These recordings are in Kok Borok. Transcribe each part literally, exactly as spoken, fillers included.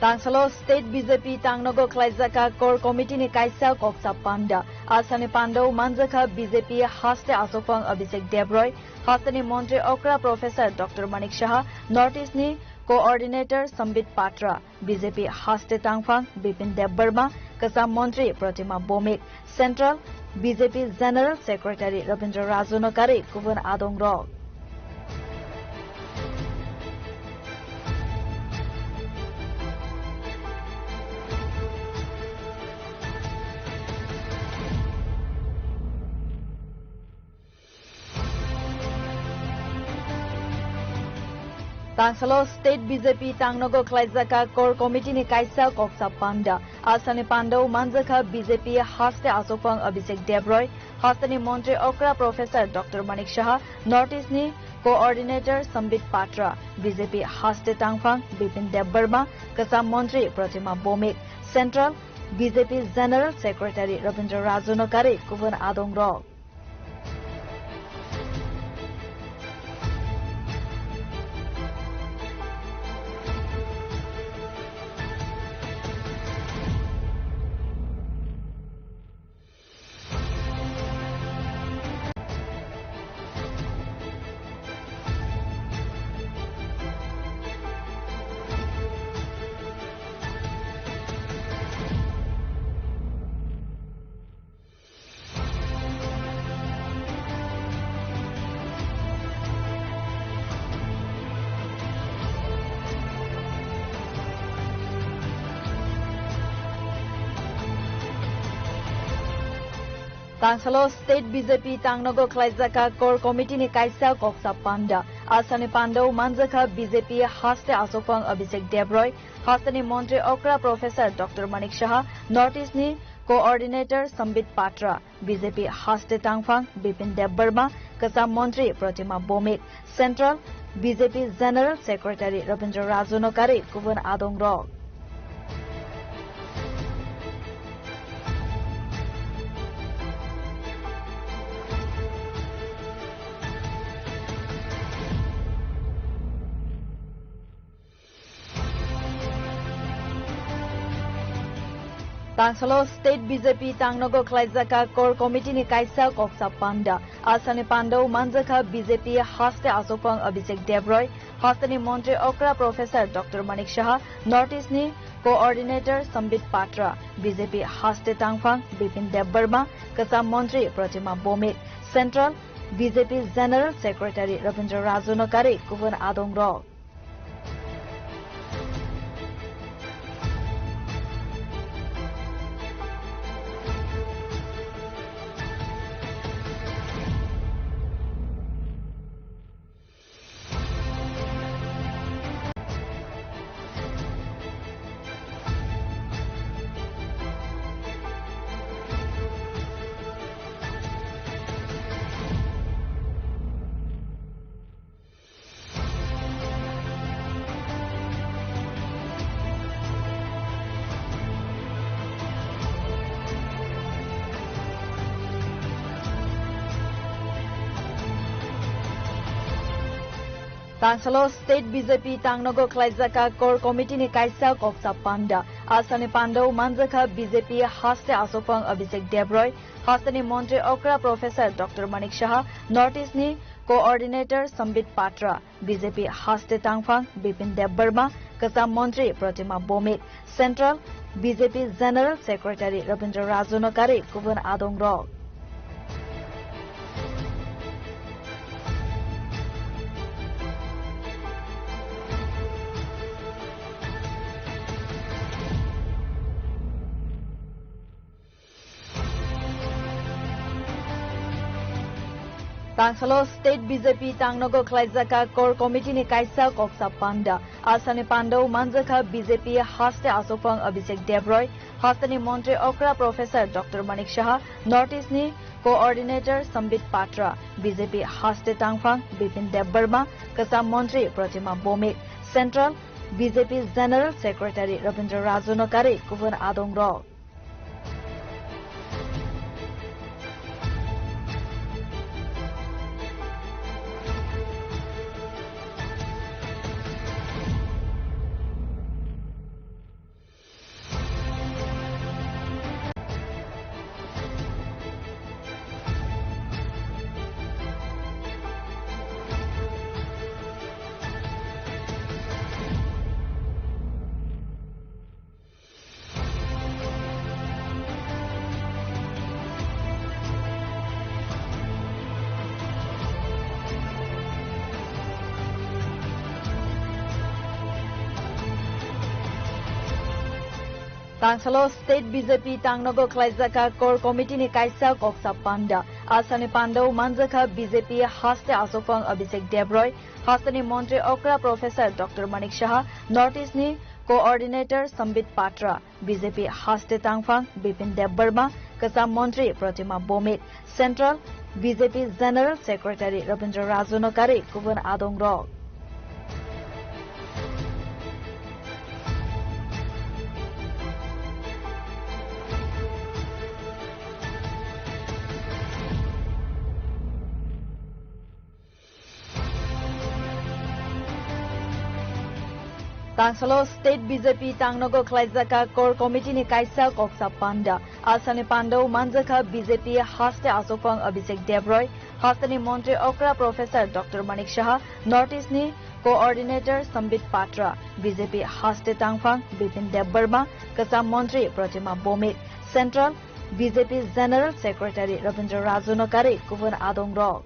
Tangsalo state B J P tangnogo khlaijak kha core committee ni kaisa koksa panda. Asani panda o manjakha B J P haste achukphang Abhishek Debroy, hasteni montri okra Professor Doctor Manik Saha, North East ni coordinator Sambit Patra, B J P haste tangphang Bipin Debbarma, kwcham montri Pratima Bhowmik, Central B J P General Secretary Rabindra Raju no karwi kubun adong rok. Tangsalo state B J P tangnogo khlaijak kha core committee ni kaisa koksa panda. Asani panda o manjakha B J P haste achukphang Abhishek Debroy, hasteni montri okra Professor Doctor Manik Saha, North East ni coordinator Sambit Patra, B J P haste tangphang Bipin Debbarma, kwcham montri Pratima Bhowmik, Central B J P General Secretary Rabindra Raju no karwi kubun adong rok. Tangsalo state B J P tangnogo khlaijak kha core committee ni kaisa koksa panda. Asani panda o manjakha B J P haste achukphang Abhishek Debroy, hasteni montri okra Professor Doctor Manik Saha, North East ni coordinator Sambit Patra, B J P haste tangphang Bipin Debbarma, kwcham montri Pratima Bhowmik, Central B J P General Secretary Rabindra Raju no karwi kubun adong rok. Tangsalo state B J P tangnogo khlaijak kha core committee ni kaisa koksa panda. Asani panda o manjakha B J P haste achukphang Abhishek Debroy, hasteni montri okra Professor Doctor Manik Saha, North East ni coordinator Sambit Patra, B J P haste tangphang Bipin Debbarma, kwcham montri Pratima Bhowmik, Central B J P General Secretary Rabindra Raju no karwi kubun adong rok. Tangsalo state B J P tangnogo khlaijak kha core committee ni kaisa koksa panda. Asani panda o manjakha B J P haste achukphang Abhishek Debroy, hasteni montri okra Professor Doctor Manik Saha, North East ni coordinator Sambit Patra, B J P haste tangphang Bipin Debbarma, kwcham montri Pratima Bhowmik, Central B J P General Secretary Rabindra Raju no karwi kubun adong rok. Tangsalo state B J P tangnogo khlaijak kha core committee ni kaisa koksa panda. Asani panda o manjakha B J P haste achukphang Abhishek Debroy, hasteni montri okra Professor Doctor Manik Saha, North East ni coordinator Sambit Patra, B J P haste tangphang Bipin Debbarma, kwcham montri Pratima Bhowmik, Central B J P General Secretary Rabindra Raju no karwi kubun adong rok. Tangsalo state B J P tangnogo khlaijak kha core committee ni kaisa koksa panda. Asani panda o manjak kha B J P haste achukphang Abhishek Debroy, hasteni montri okra Professor Doctor Manik Saha, North East ni coordinator Sambit Patra, B J P haste tangphang Bipin Debbarma, kwcham montri Pratima Bhowmik, Central B J P General Secretary Rabindra Raju no karwi kubun adong rok. Tangsalo state B J P tangnogo khlaijak kha core committee ni kaisa koksa panda. Asani panda o manjak kha B J P haste achukphang Abhishek Debroy, hasteni montri okra Professor Doctor Manik Saha, North East ni coordinator Sambit Patra, B J P haste tangphang Bipin Debbarma, kwcham montri Pratima Bhowmik, Central B J P General Secretary Rabindra Raju no karwi kubun adong rok.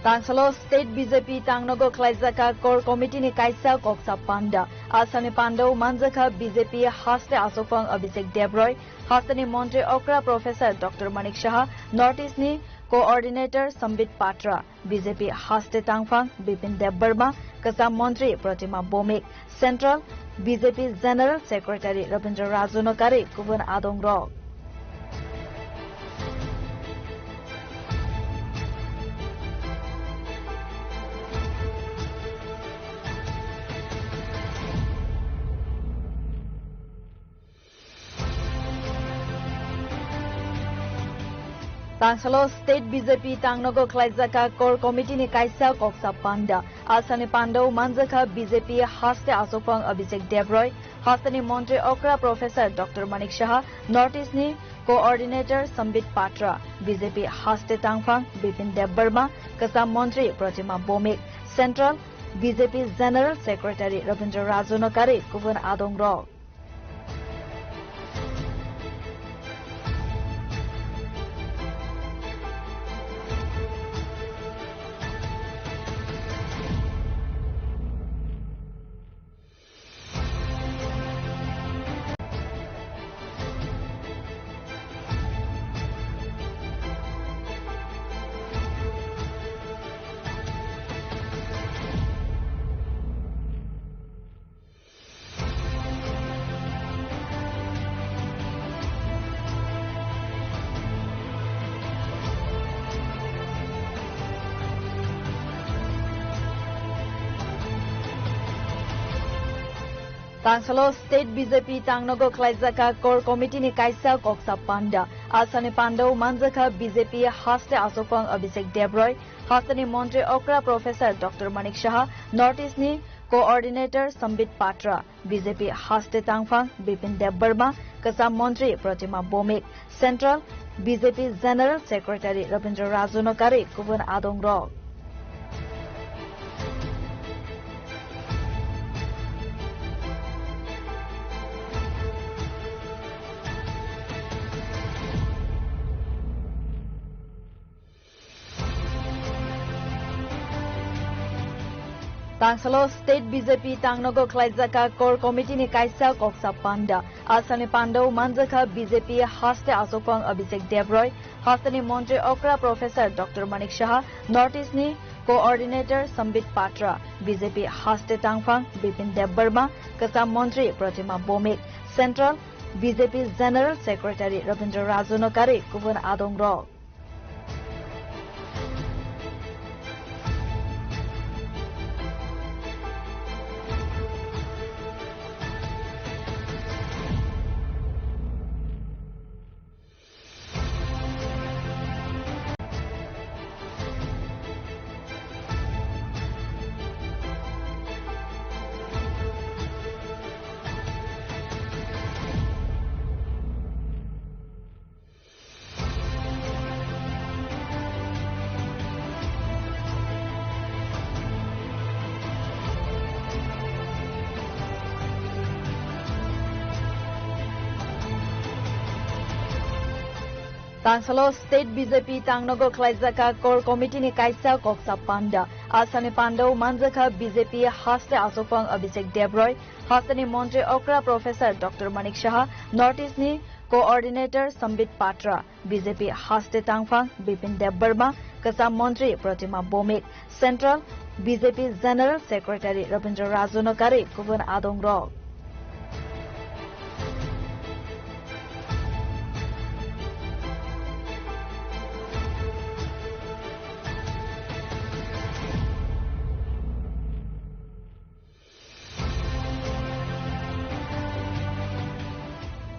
Tangsalo state B J P tangnogo khlaijak kha core committee ni kaisa koksa panda. Asani panda o manjak kha B J P haste achukphang Abhishek Debroy, hasteni montri okra Professor Doctor Manik Saha, North East ni coordinator Sambit Patra, B J P haste tangphang Bipin Debbarma, kwcham montri Pratima Bhowmik, Central B J P General Secretary Rabindra Raju no karwi kubun adong rok. Tangsalo state B J P tangnogo khlaijak kha core committee ni kaisa koksa panda. Asani panda o manjak kha B J P haste achukphang Abhishek Debroy, hasteni montri okra Professor Doctor Manik Saha, North East ni coordinator Sambit Patra, B J P haste tangphang Bipin Debbarma, kwcham montri Pratima Bhowmik, Central B J P General Secretary Rabindra Raju no karwi kubun adong rok. Tangsalo state B J P tangnogo khlaijak kha core committee ni kaisa koksa panda. Asani panda o manjak kha B J P haste achukphang Abhishek Debroy, hasteni montri okra Professor Doctor Manik Saha, North East ni coordinator Sambit Patra, B J P haste tangphang Bipin Debbarma, kwcham montri Pratima Bhowmik, Central B J P General Secretary Rabindra Raju no karwi kubun adong rok. Tangsalo state B J P tangnogo khlaijak kha core committee ni kaisa koksa panda. Asani panda o manjak kha B J P haste achukphang Abhishek Debroy, hasteni montri okra Professor Doctor Manik Saha, North East ni coordinator Sambit Patra, B J P haste tangphang Bipin Debbarma, kwcham montri Pratima Bhowmik, Central B J P General Secretary Rabindra Raju no karwi kubun adong rok. Tangsalo state B J P tangnogo khlaijak kha core committee ni kaisa koksa panda. Asani panda o manjakha B J P haste achukphang Abhishek Debroy, hasteni montri okra Professor Doctor Manik Saha, North East ni coordinator Sambit Patra, B J P haste tangphang Bipin Debbarma, kwcham montri Pratima Bhowmik, Central B J P General Secretary Rabindra Raju no karwi kubun adong rok.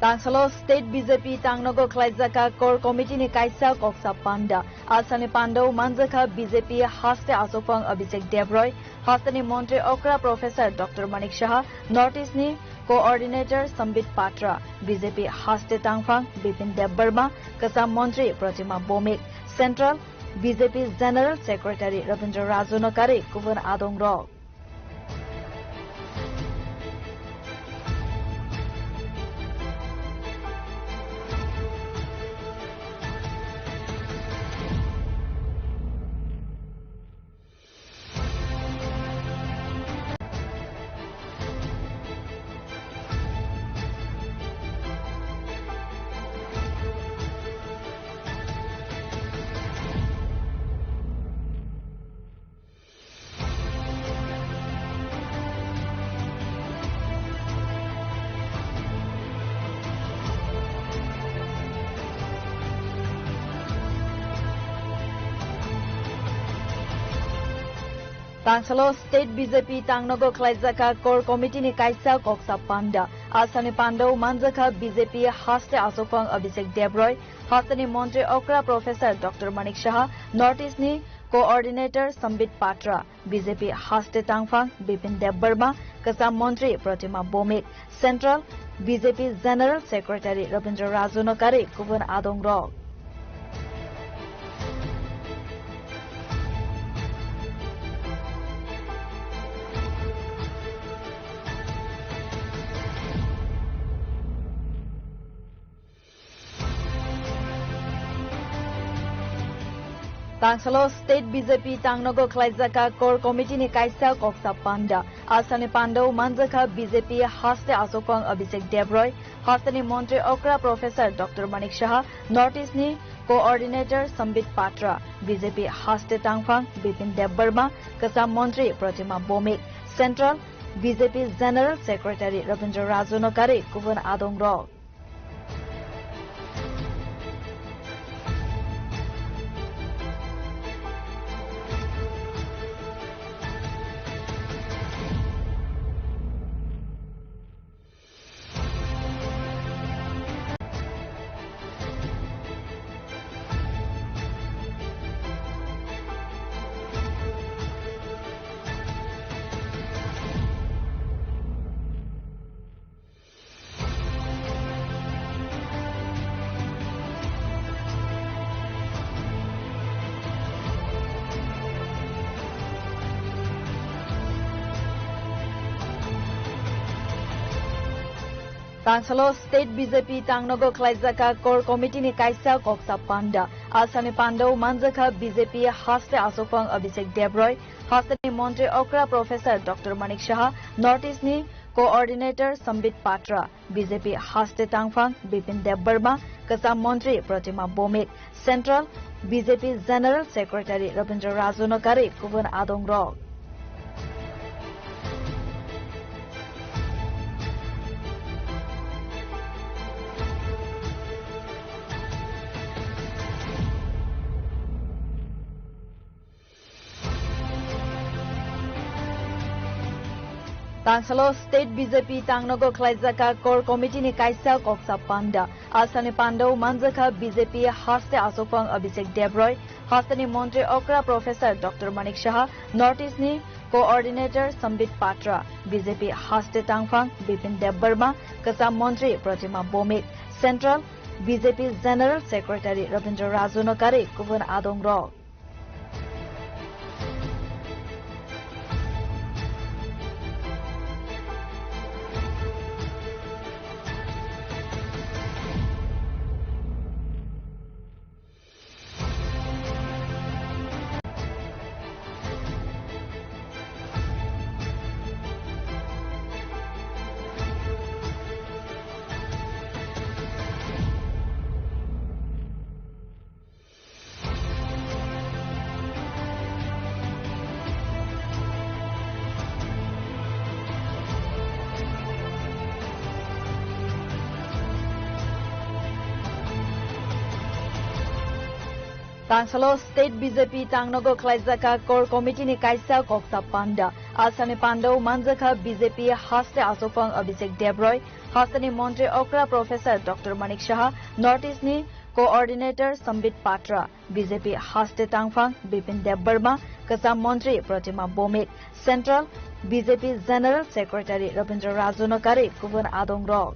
Tangsalo state B J P tangnogo khlaijak kha core committee ni kaisa koksa panda. Asani panda o manjakha B J P haste achukphang Abhishek Debroy, hasteni montri okra Professor Doctor Manik Saha, North East ni coordinator Sambit Patra, B J P haste tangphang Bipin Debbarma, kwcham montri Pratima Bhowmik, Central B J P General Secretary Rabindra Raju no karwi kubun adong rok. Tangsalo state B J P tangnogo khlaijak kha core committee ni kaisa koksa panda. Asani panda o manjakha B J P haste achukphang Abhishek Debroy, hasteni montri okra Professor Doctor Manik Saha, North East ni coordinator Sambit Patra, B J P haste tangphang Bipin Debbarma, kwcham montri Pratima Bhowmik, Central B J P General Secretary Rabindra Raju no karwi kubun adong rok. Tangsalo state B J P tangnogo khlaijak kha core committee ni kaisa koksa panda. Asani panda o manjakha B J P haste achukphang Abhishek Debroy, hasteni montri okra Professor Doctor Manik Saha, North East ni coordinator Sambit Patra, B J P haste tangphang Bipin Debbarma, kwcham montri Pratima Bhowmik, Central B J P General Secretary Rabindra Raju no karwi kubun adong rok. Tangsalo state B J P tangnogo khlaijak kha core committee ni kaisa koksa panda. Asani panda o manjakha B J P haste achukphang Abhishek Debroy, hasteni montri okra Professor Doctor Manik Saha, North East ni coordinator Sambit Patra, B J P haste tangphang Bipin Debbarma, kwcham montri Pratima Bhowmik, Central B J P General Secretary Rabindra Raju no karwi kubun adong rok. Tangsalo state B J P tangnogo khlaijak kha core committee ni kaisa koksa panda. Asani panda o manjakha B J P haste achukphang Abhishek Debroy, hasteni montri okra Professor Doctor Manik Saha, North East ni coordinator Sambit Patra, B J P haste tangphang Bipin Debbarma, kwcham montri Pratima Bhowmik, Central B J P General Secretary Rabindra Raju no karwi kubun adong rok. Tangsalo State B J P tangnogo khlaijak kha Core Committee ni kaisa koksa panda. Asani pandao manjakha B J P haste asokphang Abhishek Debroy, hasteni montri okra Professor Doctor Manik Saha, North East ni Coordinator Sambit Patra, B J P haste tangphang Bipin Debbarma, kwcham montri Pratima Bhowmik, Central B J P General Secretary Rabindra Raju no karwi kubun adongrok.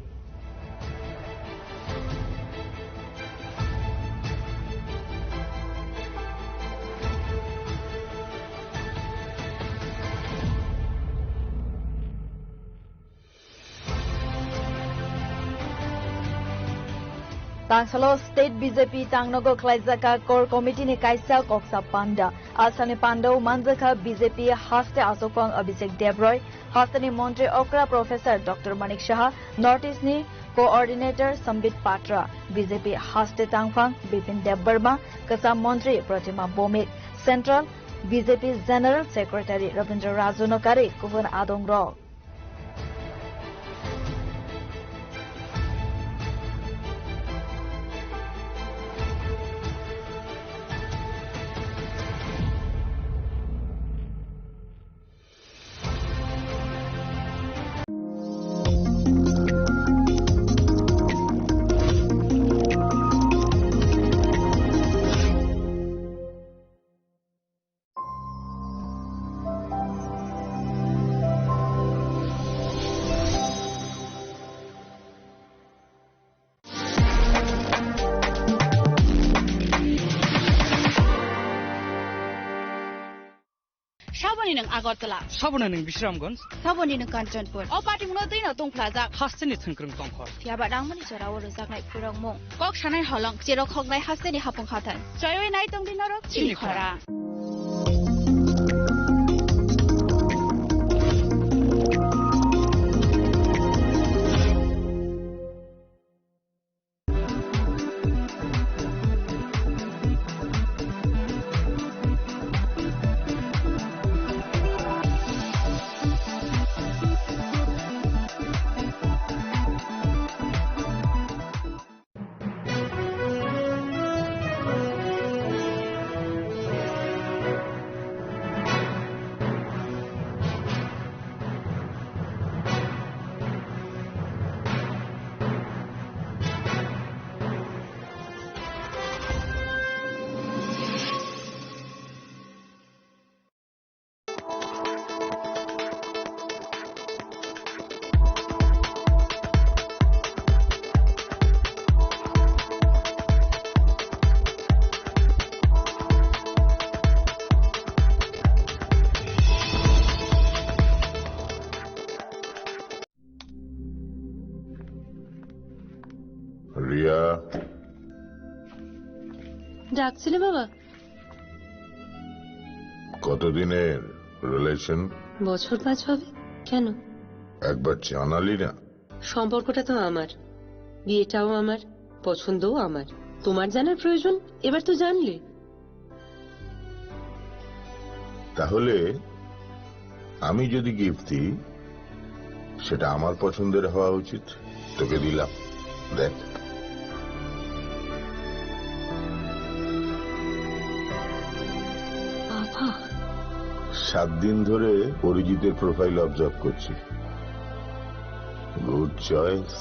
Tangsalo State B J P tangnogo khlaijak kha Core Committee ni kaisa koksa panda. Asani pandao manjakha B J P haste asokphang Abhishek Debroy, hasteni montri okra Professor Doctor Manik Saha, North East ni Coordinator Sambit Patra, B J P haste tangphang Bipin Debbarma, kwcham montri Pratima Bhowmik, Central B J P General Secretary Rabindra Raju no karwi kubun adongrok. Saboni nwng Agartala. Saboni nwng Bisramganj. Saboni nwng Kanchanpur. O patimungno twino tongphlajak. Hasteni thwngkwrwng tongkhor. Phiya ba nangmani jorao rwjaknai khurokmung. Kok sanai holong, cherok hoknai hasteni hapung hathai. Choiwi nai tongdi norok chini chini khora. Khora. Riya. ডাকছিলে বাবা? কতদিনের রিলেশন? বছর পাঁচ হবে। কেন? একবার জানালি না। সম্পর্কটা তো আমার, বিয়েটাও আমার, পছন্দও আমার। তোমার জানার প্রয়োজন, এবার তো জানলে। তাহলে আমি যদি গিফট দিই, সেটা আমার পছন্দের হওয়া উচিত। তোকে দিলাম, দেখ। বাবা। সাত দিন ধরে অরিজিতের প্রোফাইল অবজার্ভ করছি। Good choice.